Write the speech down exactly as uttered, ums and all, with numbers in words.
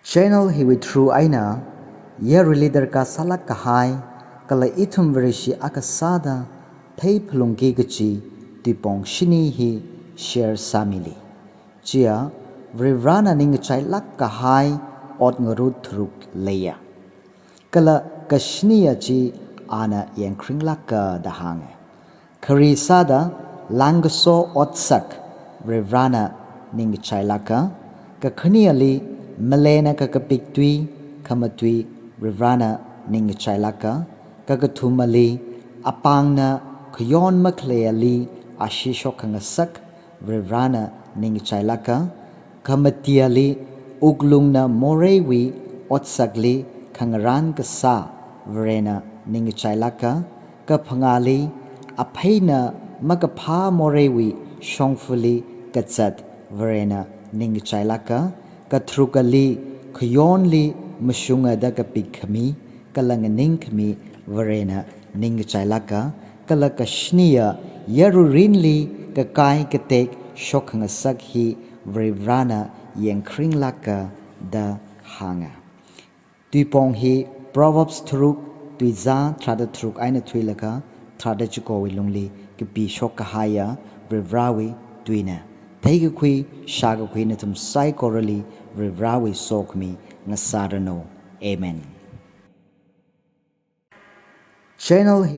Channel hiwui through eina yaruili darkar sālāk kahai, kala ithum Vareshi akha sāda theiphalungki kachi tuipong shini hi share sāmili. Chiya, Varivarana ningkachailāk kahai ot ngarut tharuk leiya. Kala kashiniya chi ana yangkharinglāka da hānga. Khari sāda langkaso otsak Varivarana ningkachailāka, kakhaneli malena kakapik tui, khamatui Varivarana ningkachailāka, kakathumali apāngna khayon makhaleili ashee shokkhangasak Varivarana ningkachailāka, khamatiali wuklungna moreiwui otsakli khangarān kasā Varena ningkachailāka, kaphangāli apheina makaphā moreiwui shongfali kazat Varena ningkachailāka, katharukali khayonli mashunga da kapik khami, kala nganingkhami Varena ningkachailāka, kala kashiniya yaruirinli kakai katek shokkhangasak hi Varivarana yangkharinglāka da hānga. Tuipong hi Proverbs tharuk, tuizā tharāda tharuk eina thuilaga tharāda chikowui lungli kapishok kahaiya Varivarawui tuina. Theikakhui, shākakhui nathum saikorali Varivarawui sokhami ngasāranu. Amen. Channel